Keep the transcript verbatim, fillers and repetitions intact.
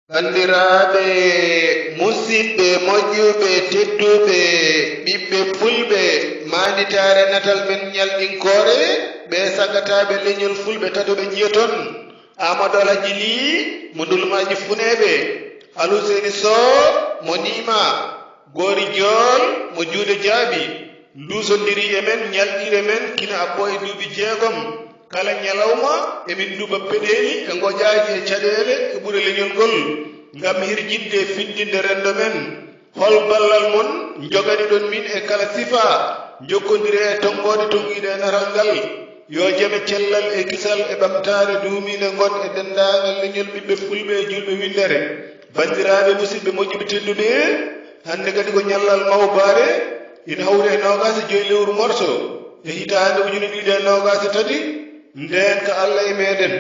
Banndiraaɓe, musidɓe moƴƴuɓe, tedduɓe, ɓiɓɓe fulɓe, maanditaare natal men ñalɗinkoore, ɓe sagataaɓe leñol fulɓe tato ɓe njiya toon, Amadou Alhaji Ly mo Ndulmaaji Funeeɓe, Aluseyni Soh mo Niima, Goori Jool mo Juuɗe Jaaɓi, nduusondiri e men, ñalɗiri e men, kina abbo e duuɓi jeegom. Kala ñalawma, emin nduɓa peɗeeli e ngoƴaaji e caɗeele e ɓure leñol ngol, ngam hirjinde e findinde renndo men. Hol ballal mon njogani ɗon min e kala sifa? Njokkondire e tonngoode tonngiiɗe e natal ngal. Yo jam e cellal e kisal e ɓamtaare duumiinde ngon e denndaangal leñol ɓiɓɓe fulɓe e juulɓe winndere. Banndiraaɓe, musidɓe moƴƴuɓe tedduɓe, hannde kadi ko ñallal mawbaare, ina hawri e noogaas e joy lewru marso e hitaande ujune ɗiɗi e noogaas e tati, ndeen ka Allah e meeɗen.